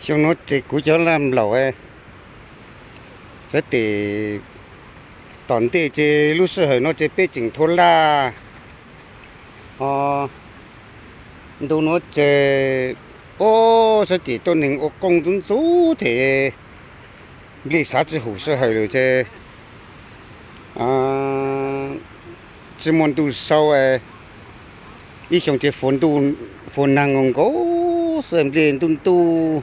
Xyoo no ces kuv cov laj nplaum, sab tes tom ntej ces lub sij hawm no ces peb tseem thua laj. Ntu no ces, o, sab tes tuaj neeg ua qoob ntxub ntxub thiab, nplej sav tsis hum sij hawm lawm ces tsis muaj ntuj sau. Ib xyoo ces fuav nag nkaus nkaus xwb, nplej ntuj ntuj,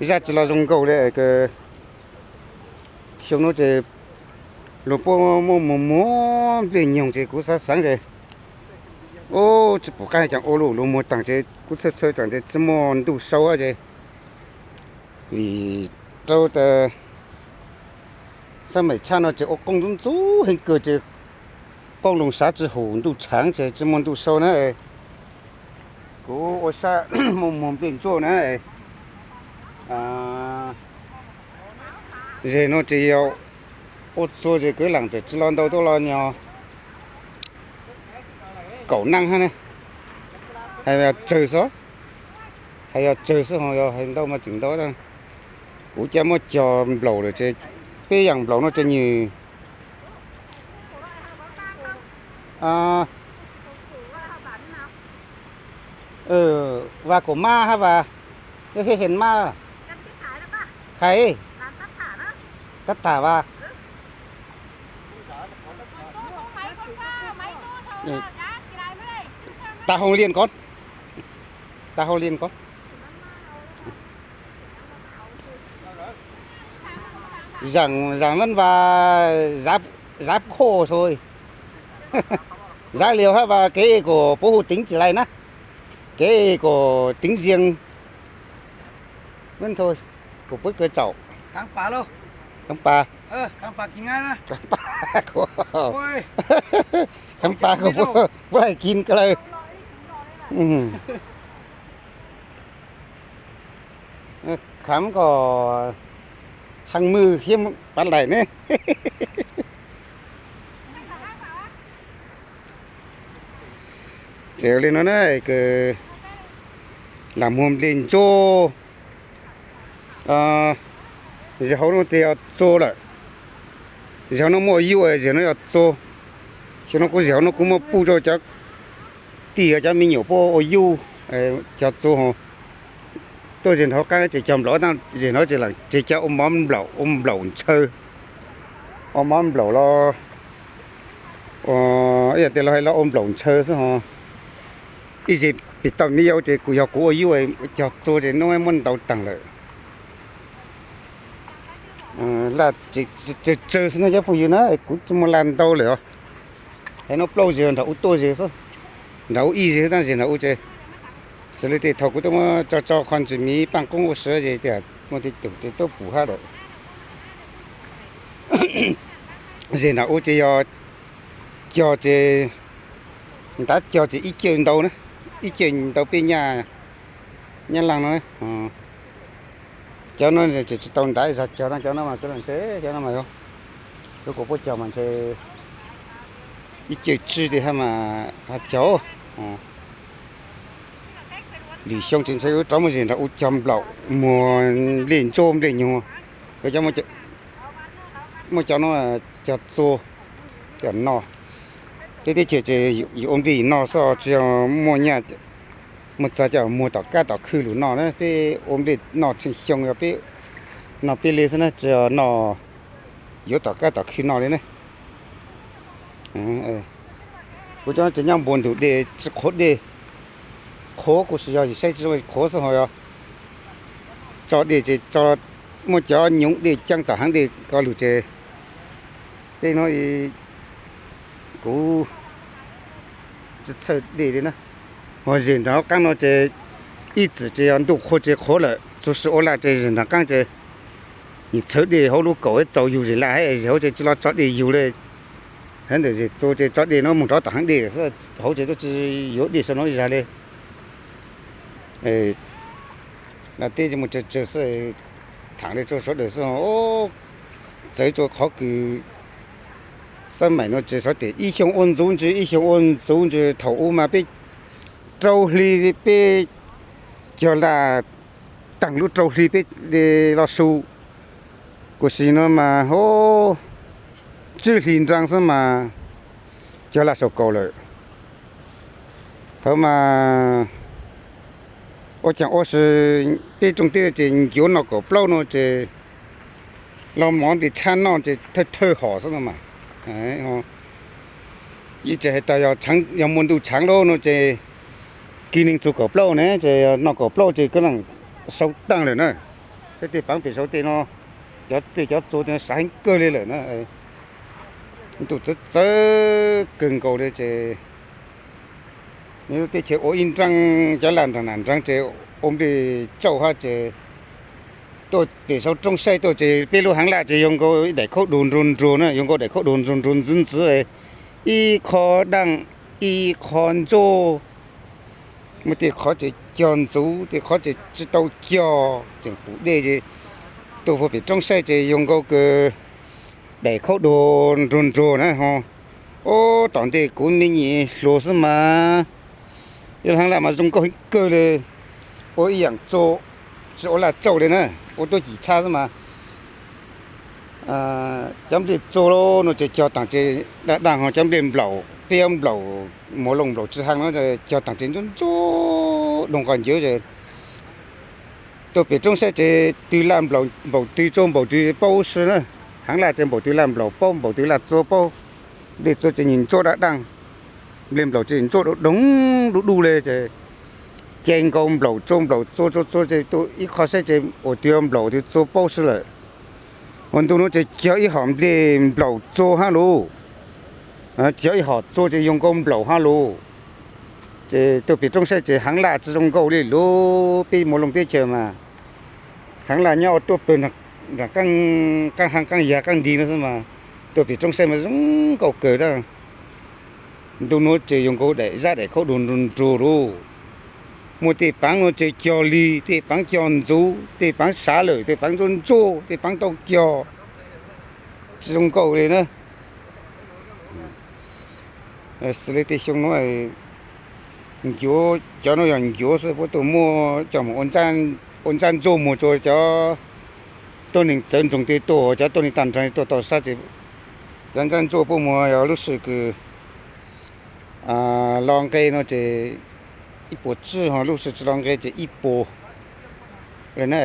zaj tsis los zoo nkaus li. Xyoo no ces luag puab muaj muag muag nplej nyoog ces kuv xav xav ces, o, tsis pum qab caag ua lawm, luag muag taag ces kuv txhawj txhawj taag ces tsis muaj ntuj sau ces, vim rau tas xab maim tshaj no ces ua qoob ntxub ntxub heev kawg ces qoob loo sav tsis hum, ntuj tshaav ces tsis muaj ntuj sau na. Kuv ua sab muag muag nplej ntsuab na. Zem no ces yog ua txua ces kwv lam txawm tsis los ntau tuaj los nyog kaum neej hab ne. Hais yog tsawg xwb, hais yog tsawg xwb ho, yog hais ntau mas tseem ntau. Kuv coj muab cog nplaum lawm ces peb yaam nplaum no ces nyuag, vas kaum mab hab vas, yog hej hees mab, hais, tab tham vas. Tag hau liaj ko, tag hau liaj ko. Giảng, giảng văn và giáp, giáp khổ thôi. Giá liều hết và cái của phố Hồ Tĩnh chỉ này ná. Cái của Tĩnh Riêng vẫn thôi. Của Bối Cơ Chậu. Kháng pa. Kháng pa của, kháng pa của Bối Hải Kin cơ. Khám có hàng mười hiếm bán lẻ nữa. Ces li no na, lam muag nplej ntsuab. Zem hauv no ces yog txua lawm. Zem hauv no muaj yuj, zem no yog txua. Xyoo no kuv zem hauv no kuv muab pub rau cov tij cov me nyuam puab ua yuj, cog txua. Tuaj zem nraud qaab ces cog nplaum, zem nraud ces lam ces cog ua mov nplaum, ua nplaum ntshaw, ua mov nplaum los, ib yam tias los hais los ua nplaum ntshaw xwb ho. Ib zem pem toj me yau ces kuv yog kuv ua yuj, cog txua ces nub muab ntau taag lawm. Laj tsawg tsawg xwb na cov phooj ywg na, kuv tsis muaj laj ntau lawm os. Hais no plaub zem nram u tuaj zem xwb, nram u ib zem xwb, tab zem nram u ces xws li tej thaum kuv tuaj muab tso tso qhov ntsis miv paaj koob ua si ces tias muaj tej tug ces tuaj pum hab lawm. Zem nram u ces yog cog ces, ntav cog ces ib cawj ntau na, ib cawj ntau peb nyaj, nyab laaj no. Cov no tseem tsis tau ntav zog cog no, cov no mas kuv los ntshe cov no mas, kuv kuv puab cog mas ntshe ib cawj tsib tes hab mas ho cog. Lwm xyoo ces ntshe yuav rov muaj zem nram u cog nplaum, muag nplej ntsuab nplej nyuag, muaj cov no cog txua coj noj. Peb teb chaws ces yus ua nplej yus noj xwb, tsis yog muaj nyaj muaj txag coj muag tom kab tom khw lug noj na. Peb ua nplej noj txheej xyoo, yog peb noj peb le xwb na, tsis yog noj yuav tom kab tom khw noj li na. Kuv cov no ces nyob npuab ntug dej tsis qhuav dej, qhuav kuj tsis yog yus saib tsis zoo qhuav xwb ho yog tso dej ces tso, muaj cov nyoov dej caab tom haav dej ko lug ces peb no kuv tsis txhawj dej li na. Ho zem nram hauv qaab no ces ib txwm ces yog ntuj qhua ces qhuav lawm, txug sim ua laj ces zem nram qaab ces nws txhawv dej hauv lub kaum txaus yug zem laj, zem hauv ces tsis los tso dej yug li. Hab ntawm zem txua ces tso dej no moog rov tom haav dej xwb, hauv ces tuaj tsis yuav dej sau no ib zag li. Laj teb ces muaj tsawg tsawg xwb, thaam li rau sawv daws xwb. Txawv rua qhov kws xab maim no ces xyov tes ib xyoo ua ntxuv ntsis ib xyoo ua ntxuv ntsis. Thaum u mas peb rau hli peb cog laj taag lub rau hli peb los su. Kuv si no mas hub, tswj hli nraag xwb mas cog laj saum kaus lawm. Thaum mas ua caag ua si peb rooj teb ces ncuav no kaum plaub no ces los mov nti tshab noj ces thawj thawj hom xwb no mas. Ib tsis hais tas yog muaj ntuj tshaav lawm no ces kis neeg txug kaum plaub ne ces yog noj kaum plaub ces koj leej sau taag lawm na. Saib tej paav pem saud tej no, cov tej cov txua tej no sav heev kawg li lawm na. Ntuj txawv txawv kawg nkaus li ces nws lub teb chaws ua ib nraag, cov laj nraag nam nraag ces ua nplej tsauj hab ces tuaj pem saud roob saib tuaj ces peb lub haav laj ces yog nkaus daim khaub dug nruag nruag na, yog nkaus daim khaub dug nruag nruag ntxiv ntxiv, ib qho daaj, ib qho ntsuab. Muaj tej qhov ces cog ntxuv, tej qhov ces tsis tau cog, tseem pum dej ces tuaj puag pem roob saib ces yog nkaus kawg daim khaub dug nruag nruag na ho. Ub, tom ntej kuv me nyuam hluas xwb mas, ib lub haav laj mas zoo nkauj heev kawg li, ua ib yaam txua, tsis ua laj tsauj li na, ua tuab cim tshab xwb mas. Cov nplej txua no ces cog taag ces daj daj ho, cov nplej nplaum, peb cov nplaum, muas looj nplaum tsi haav no cog taag ces ntsuab ntsuab doog qhov ncauj ces tuaj pem roob saib ces twg laj nplaum twg tsua nplaum twg paub si na. Haav laj ces nplaum twg laj nplaum paub, nplaum twg laj tsua paub. Nplej tsua ces nyiam ntsuab daj daj, nplej nplaum ces ntsuab doog doog duj duj li ces ce nkaus nplaum tsua nplaum tsua tsua tsua ces tuaj ib qho saib ces ua twg nplaum twg tsua paub si lawm. Ua ntu no ces cog ib hom nplej nplaum tsua hab lauj, cog ib hom tsua ces yog nkaus nplaum hab lauj. Ces tuaj pem roob saib ces haav laj tsi zoo nkaus li lub peb muas looj teb chaws mas. Haav laj nyob ua tuaj pawg nram qaab haav qaab yag qaab nti no xwb mas, tuaj pem roob saib mas zoo nkaus kawg tag. Ntu nuav ces yog nkaus daim zab daim khaub dug nrug nrug lauj. Muaj tej paav no ces cog lig, tej paav cog ntxuv, tej paav sav lawm, tej paav ntsuab ntsuab, tej paav tau cog, tsi zoo nkaus li na. Xws li tej xyoo nuav ncuav, cov nuav yog ncuav xwb, puab tuaj muab coj moog ua ntsab ntsuab muag rua cov tuab neeg txawv nroog tej tuaj, cov tuab neeg tag nrho tuaj tau sab ces cov ntsab ntsuab puab muag yog lub sij kws lo nqe no ces ib puas tsib, ho lub sij tsi lo nqe ces ib puas li na.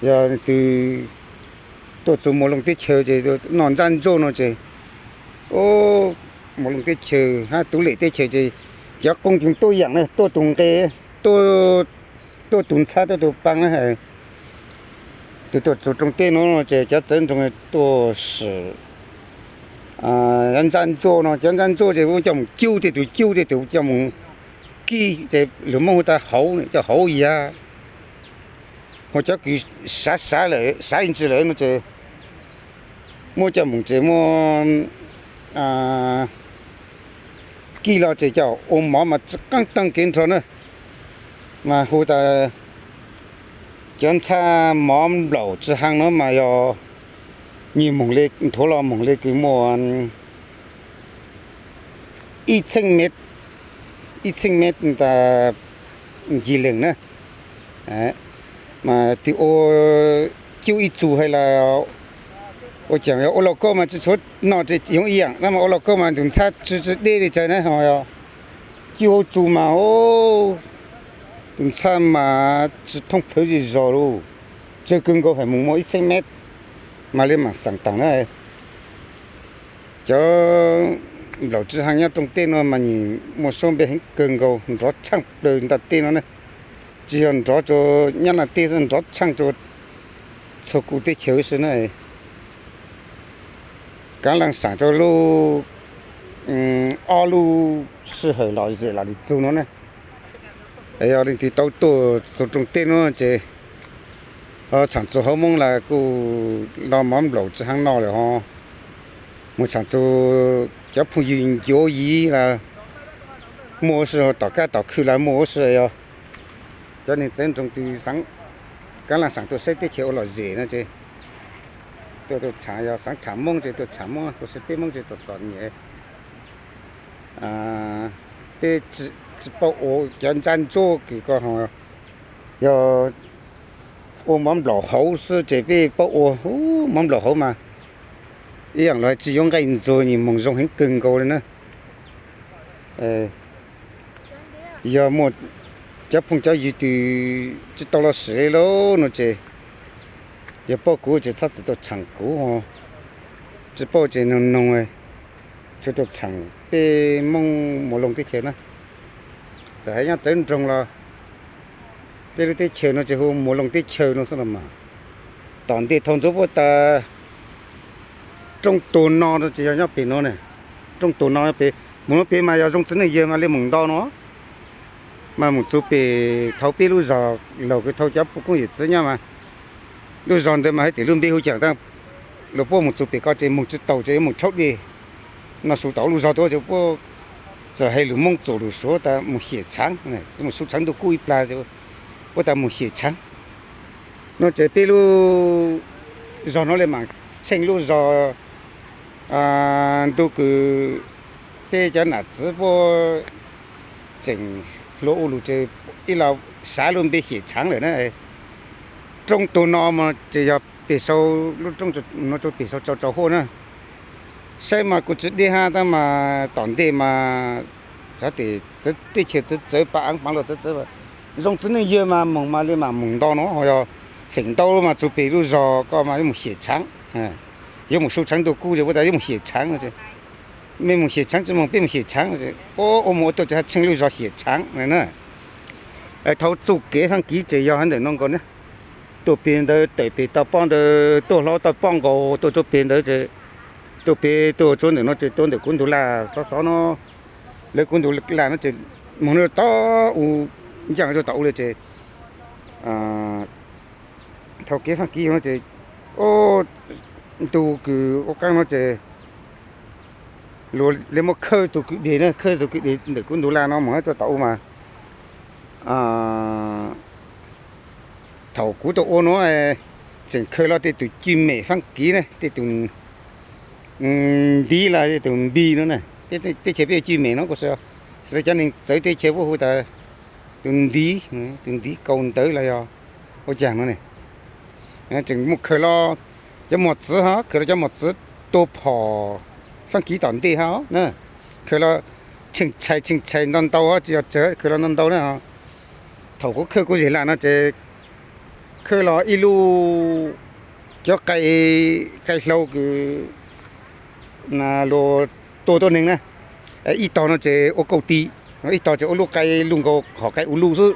Yog leej twg tuaj txug Muas Looj teb chaws ces noj ntsab ntsuab no ces, Muas Looj teb chaws hab Tub Lem teb chaws ces cov qoob tug tuab yaam na, tuab tug nqe, tuab tug ntxhab, tuab tug paab na. Tus tuaj txug rooj teb nuav ces cov txawv nroog tuaj sim ntsab ntsuab no, cov ntsab ntsuab ces coj moog cub, tej tug cub, tej tug coj moog kib, ces lug Moob hu tas hauv, coj hauv yag. Ho cov kws sav sav lawm, sav ib ntsis lawm no ces muab coj moog ces muab kib los ces coj ua mov mas tsi qaab taag kev nrho na. Mas hu tas cov ntxhab mov nplaum tsi haag no mas yog nyuag moog le, nthuav los moog le kws muaj ib txheeb mev, ib txheeb mev tas ncig leeg na. Mas tus ua cub ib tsu hab los ua caag yog ua lauj kaub mas tsi tshua noj ces yoov ib yaam, tab mas ua lauj kaub mas tus ntxhab tsi tsi deb pes tsawg na, ho yog cub hauv tsu mas tus ntxhab mas tsi thoob plhawv zej zog lauj. Tsawg kawg nkaus feem moog muaj ib txheeb mev mas le maam xaam taag na. Cov nplaum tsi haag nyob rooj teb no mas nws muaj suab npe heev kawg nkaus, nrov tshaaj plawg ntaaj teb no na. Tsi yog nrov rua Nyab Laj teb xwb, nrov tshaaj rua txhua kuv teb chaws xwb na. Kaav Laaj saam rua lub, ob lub sij hawm lom zem los li txug no na. Yog leej twg tau tuaj txug rooj teb nuav ces tshaam txug hauv Moob los kuj noj mov nplaum tsi haag noj lawm ho. Mus tshaam txug cov phooj ywg ncuav yiv los muaj huv si, tom kab tom khw los muaj huv si. Yog cov neeg txawv nroog twg xaav, Kaav Laaj saam tuaj saib teb chaws ua lom zem no ces tuaj, tuaj tshaam, yog xaav tshaam Moob ces tuaj tshaam Moob, tuaj saib peb Moob ces txom txom nyem. Peb Paub ua cov ntsa ntsuab kws ko ho yog ua mov nplaum hauv xwb ces peb paub ua hu mov nplaum hauv mas ib yaam los tsi yuav nqaij ntxuag nyias moog zoo heev kawg nkaus li na. Yog muaj cov phooj cov ywg twg tsi tau los sim li lauj no ces yog paub kuv ces txhob txwm tuaj tshaam kuv, tsi paub ces noog noog, tsuas tuaj tshaam peb Moob Muas Loog teb chaws na. Txawm hais nyob txawv nroog los peb lub teb chaws no ces hu Muas Loog teb chaws no xwb los mas. Tom ntej thaus ntxuav puab tas roob tuag no ces yog nyob pem no ne. Roob tuag no pem, mus nyob pem mas yog Zoo Txiv Neej Yawg mas li moog nto no mas moog txug pem thaus peb lub zog laug kws thaus cov poj koob yawm txwv nyob mas lub zog ntawd mas hais tias lub npe hu caag tas, luas puab moog txug pem ko ces moog tsi taus ces yuav moog rhaub dej no su tau lub zog tuaj ces puab txawm hais lus Moob txuam lus Suav tas moog xyem tshaav, yuav moog su tshaav ntuj kub ib plag, puab tas moog xyem tshaav no ces peb lub zog no li maam tsheej lub zog ntu kws peb cov nam txwv puab tseem hluas ua lug ces ib los sav lub npe xyem tshaav lawm na. Roob tuag no mas ces yog pem sau, lub roob no rua pem sau tsau tsau huab na. Saib mas kuv tsi deb hab tab mas tom ntej mas txawv tes txawv teb chaws txawv txawv pa aav pav los txawv txawv. Zoo Txiv Neej Yawg mas moog mas li mas moog nto no ho yog feem ntau mas txug pem lub zog ko mas yuav moog xyem tshaav, yuav moog su tshaav ntuj kub ces puab tas yuav moog xyem tshaav no. Mej moog xyem tshaav tsi moog, peb moog xyem tshaav, ua moog ua tuaj tsi hab tsheej lub zog xyem tshaav na. Thaus txuj kev faaj kiv ces yog hab ntawm no nkaus na. Tuaj peg ntawd tawm peg toj pob ntawd tuaj hlo toj pob nkaus tuaj tsuav peg ntawd ces tuaj peg tuaj tsuav ntawm no ces tuaj ntawm kuv ntug laj xov xov no. Lawv kuv ntug laj no ces moog no tod u, ncaaj tod u le ces thaus kev faaj kiv no ces ntu kws ua qaab no ces luas le muab khawb tug kwj deg na, khawb tug kwj deg ntawm kuv ntug laj no moog tsuav tom u mas thaus kuv tuaj ua no tseem khaws los tej tug cwj mem faaj kiv na, tej tug ntiv los tej tug npig no na. Teb chaws peb cwj mem no kuv xaav, xaav le cov neeg txawv teb chaws puab hu tas tug ntiv, tug ntiv kaus ntawv los yog ua caag no ne. Tseem muaj khaws los cov mos txwv ho khaws los cov mos txwv tua phom faaj kiv tom ntej ho na. Khaws los tsheej tshais tsheej tshais ntau ntau ho tsi yog tsawg, khaws los ntau ntau na. Thaus kuv khawb kuv zes laj no ces khawb los ib lub cov qai, qai hlau kws luas tua tuab neeg na. Ib tog no ces ua kauj ti, ib tog ces ua lub qai luj nkaus hom qai ua luj xwb.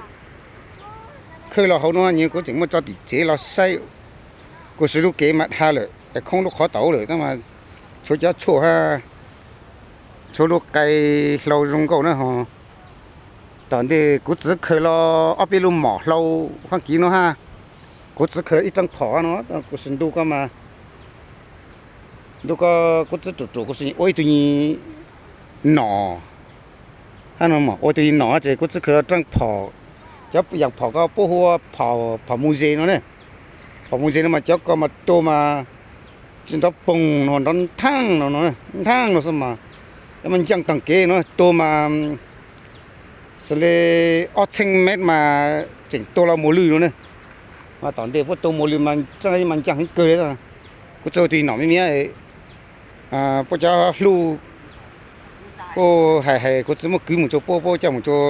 Khawb los hauv no nyias kuv tseem muab tso tim tsev los saib, kuv xwb lub kev mas dhau lawm, khoob lub qhov tau lawm tab mas tshuav cov tshuaj hab tshuav lub qai hlau zoo nkauj na ho. Tom ntej kuv txwv khaws los ob peb lub mom hlau faaj kiv no hab, kuv txwv khaws ib rab phom no, kuv xwb ntu ko mas, ntu ko kuv txwv ruam ruam kuv xwb ua ib tug nyuag nom, hab no ua tug nyuag nom ces kuv txwv khaws rab phom, cov yaam phom ko puab hu ua phom mus zes no ne. Phom mus zes no mas cov ko mas tua mas tsi nrov poog no, nrov nthaaj no, nthaaj no xwb mas, cov mas ncaaj taag kev no tua mas xws le ob txheeb mev mas tseem tua los muas lwj no ne. Mas tom ntej puab tua muas lwj mas txawj mas ncaaj heev kawg li. Kuv txwv ua tug nyuag nom miv miv, puab cov hluj kuj hais hais kuv txwv muab kwv mus tsua puab, puab coj mus tsua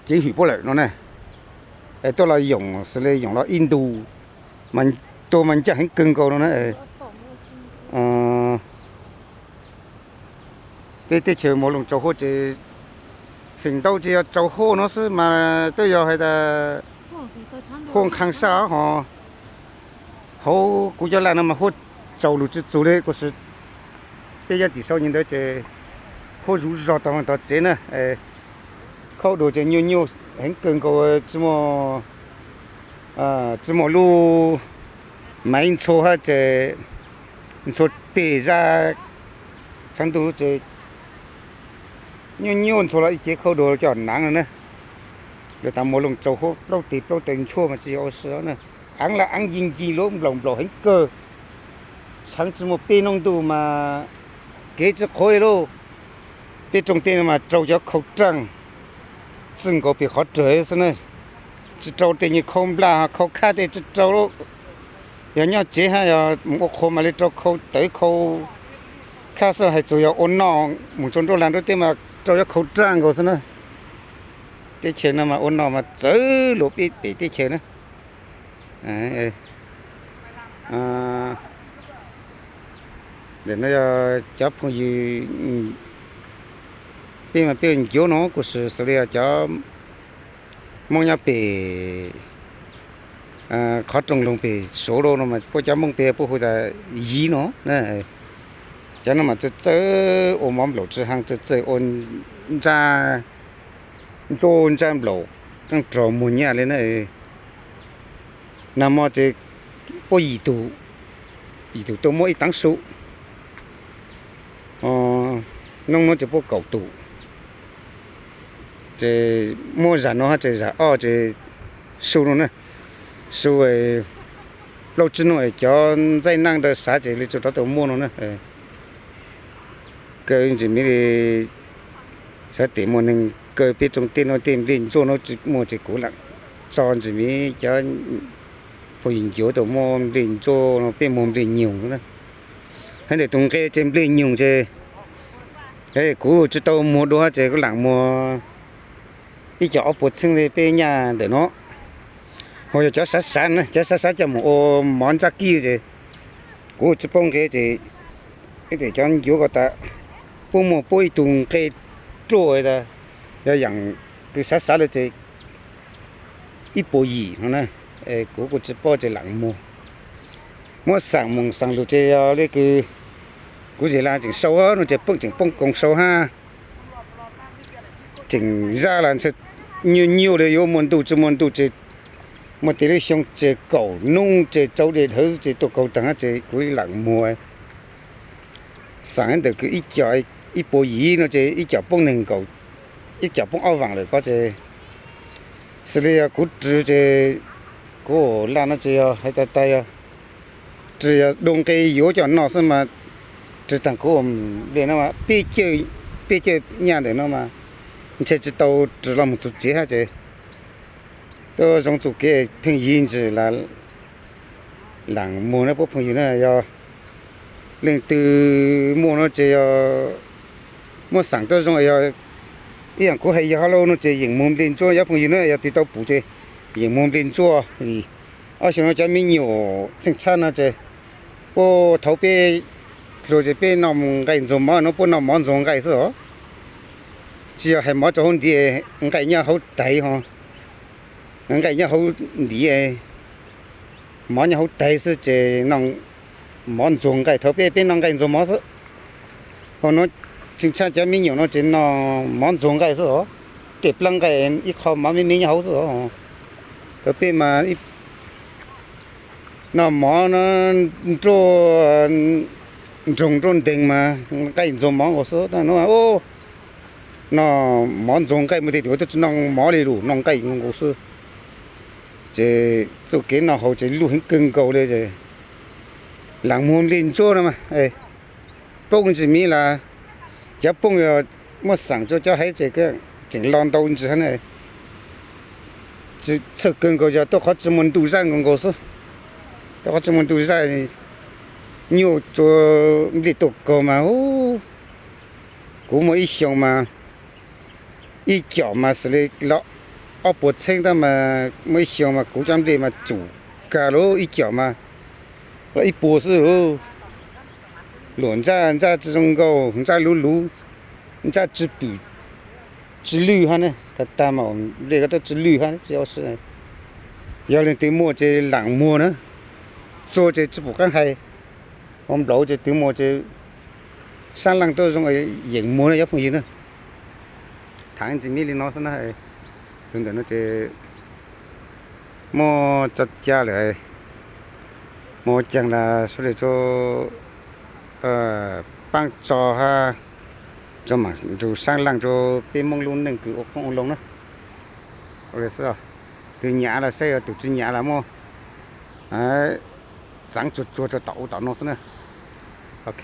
ceev hwm puab lawm no ne. Tuaj los yoom xws le yoom los ib ntu, tua mas ncaaj heev kawg nkaus no na. Peb teb chaws Muas Loog tsaus huab ces feem ntau tsis yog tsaus huab no xwb mas twb yog has tas huab nqhas sab ho. Hauv kuv cov laj no mas huab tsaus lug tsi txug le kuv xwb. Peb yog tim sau nyias ntawd ces huab zuv zog tog tog tsev na. Khaub dua ces nyuaj nyuaj heev kawg nkaus, tsi muaj lub maiv ntxhua hab ces ntxhua teg zaj tshav ntuj ces nyuaj nyuaj ntxhua los ib ce khaub dua coj naav no na. Lawv tas Muas Loog tsaus huab plaub teg plaub taw ntshuaj mas tsis yog ua si na. Aav los aav nci nci luab nplaum nplaum heev kawg. Tshav tsi muaj peb noob ntuj mas kev tsi qhuav li lauj. Peb rooj tej no mas rau cov khau raaj txwj nkaus pem qhov rawg xwb na. Tsi rau tej nyuag khau nplas khau khaj tej tsi rau. Yog nyob tsev hab yog mus ua qhua mas li rau khau tawv khau khaj xwb, hais txug yog ua noj mus rau nruab lag nruab teb mas rau cov khau raaj nkaus xwb na. Teb chaws no mas ua noj mas txawv lug peb pem teb chaws na. Ntawm no yog cov phooj ywg, peb mas peb ncuav no kuj xws li yog cov Moob nyob pem qhov rooj loog pem saud no mas puab cov Moob peb puab hu tas yiv no. Cov no mas txawj txawj ua mov nplaum tsi haaj, txawj txawj ua ntsaj, ntsuab ntsaj nplaum, qeej rog muag nyaj li na. Nag hmo ces puab yim tug, yim tug tuaj muab ib taav su. Nub nua ces puab kaum tug. Ces muab zag no hab ces zag ob ces su no na. Su plaub tsib nub cov ntxaij naaj ntawd sav ces li tsuas rov tau muaj no na. Kaw ntsis miv li, sab tes muaj neeg kaw peb rooj tej no tej nplej ntsuab no tsi muaj ces kuv lam tso ntsis miv cov phooj ywg ncuav tau muaj nplej ntsuab no peb muag nplej nyoog na. Hab ntawm tus nqe ces nplej nyoog ces kuv tsi tau muag dua ces kuv lam muag ib co ob puas txheeb li peb nyaj ntawm no. Ho yog cov sav sav na, cov sav sav coj mus ua mov ntsaj kij ces kuv tsi paub nqe ces ib txhia cov ncuav ko tas puab muaj puab ib tug nqe ruaj tas, yog yaam kws sav sav lawm ces ib puas yim no na. Kuv kuj tsi paub ces lam muag. Muab xaam moog xaam lug ces yog le kws kuv zes la tseem sau no ces pheej tseem poob koog sau hab tseem zaj las ntshe nyuaj nyuaj li yuav muaj ntuj tsi muaj ntuj ces muaj tej lub xyoo ces kaum nub ces tsau dej dhawv ces tuaj kaug taag hab ces kuv lam muag. Xaam ntawm kws ib co ib puas yim no ces ib co poob neeg nkaum, ib co poob ob vaam lawm ko ces xws li yog kuv rwg ces kuv laj no ces yog hais tas tas yog rwg yog dua nqe yuav coj noj xwb mas rwg taag kuv nplej no mas peb cawj, peb cawj nyaj ntawm no mas ntshe tsi tau rwg los moog txug tsev hab ces tuaj zoo txuj kev pheej yig ntsis las lam muag na puab phooj ywg na. Yog leej twg muaj no ces yog muab xaam tuab zoo, yog ib yaam kuv hais yog hab lauj no ces yeem muag nplej ntsuab cov phooj ywg na. Yog twg tau pum ces yeem muag nplej ntsuab. Ob xyoo no cov me nyuam txheej tshab no ces puab thaud peb hluas ces peb noj nqaij ntxuag mov no puab noj mov ntxuag nqaij xwb os. Tsi yog hais mov rau hauv ntiv, nqaij nyob hauv taiv ho, nqaij nyob hauv ntiv, mov nyob hauv taiv xwb ces noj mov ntxuag nqaij. Thaud peb peb noj nqaij ntxuag mov xwb. Ho no tseem tshaj cov me nyuam no ces noj mov ntxuag nqaij xwb os. Tej plab nqaij ib qho mov me me nyob hauv xwb os. Thaud peb mas noj mov no nruab nroog nruab nteeg mas nqaij ntxuag mov nkaus xwb. Tab hnub no noj mov ntxuag nqaij, muaj tej tus tuaj tsi noj mov li lus, noj nqaij nkaus xwb. Ces txuj kev noj haus ces luj heev kawg nkaus li ces lam muag nplej ntsuab no mas poob ntsis miv las, cov poob yog muab xaam rua cov haiv ces tseem lo ntau ntsis hab na. Txhawj kawg nkaus yog tuaj qhov tsi muaj ntuj zaj nkaus nkaus xwb. Tuaj qhov tsi muaj ntuj zaj, nyuaj rua nplej tuaj kaug mas kuv muaj ib xyoo mas ib com mas xws li los ob puas txheeb tab mas muaj ib xyoo mas kuv cov nplej mas tsum kag lub ib com mas los ib puas xwb. Luam ntsaj, ntsaj tsi zoo nkaus, ntsaj luv luv, ntsaj tsi pwm tsi lwj hab ne, tag tag mas nplej ko tuaj tsi lwj hab tsi. Yog leej twg muaj ces laam muag na, txuag ces tsi pum qaab hais, ua nplaum ces twg muaj ces saab laaj tuaj zoo yeem muag na cov phooj ywg na. Thaam ntsis miv li no xwb na, txug ntawm no ces muaj tso ca lawm, muaj caag las suav dlawg rua paab tso hab rua maam nrug saab laaj rua peb Moob lub neej kws ua qoob ua loo na. Tug nyam los saib, tug tsi nyam los muab txaav tsuag tsuag rua tom u tom no xwb na. Ok.